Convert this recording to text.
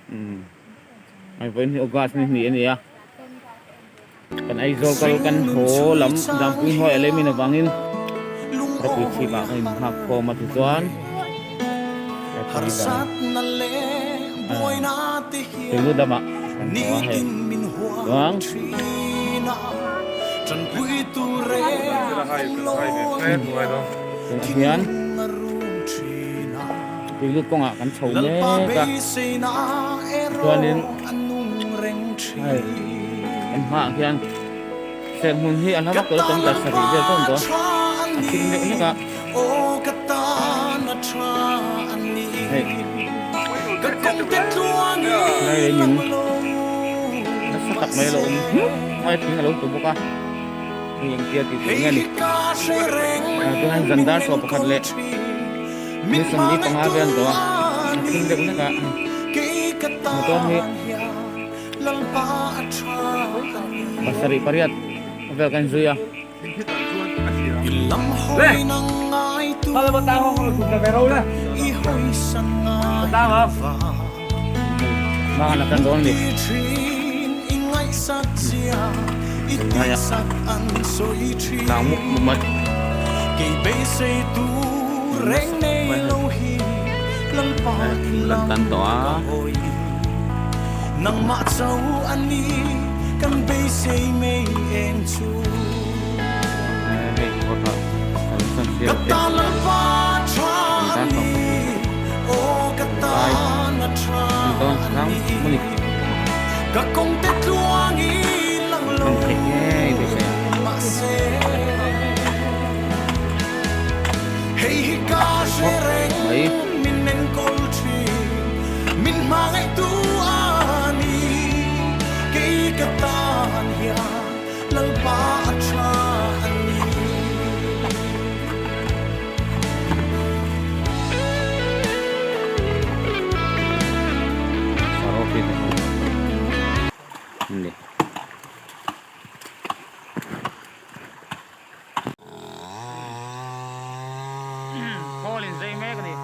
Umm hei vawiin hi August ni hnih a ni a kan Aizawl kal kan haw lam Zampui hnuai a lem in avangin Ropui chhip ah kan inhak khawm a tichuan Tunu lamah kan haw a hei chuan tunah hian Tuilut kawngah kan chho mek a chuanin hei kan hmaah hian serhmun hi a hla vak lo chuan pasarih vel dawn tawh a thim deuh hlek a hei lai leimin nasa tak mai a lo awm hmuh mai a thing a lo tlu bawk a hei engtia tih tur nge ni tunah hian zan dar sawm pakhat leh. Ni 45 vel tawh a, a thim deuh hlek a, motor hi pasarih pariat vel kan zui a. Hmang a tan dawn a ni. Tunlai a tlang mup mup mai. Kan tan tawh a. Hei kawt ah kan san siam te kan tan tawh lai an dawn tlang a ni. Kan theih ngei beisei a. Mai. Ni. Khawl in zai mek a ni.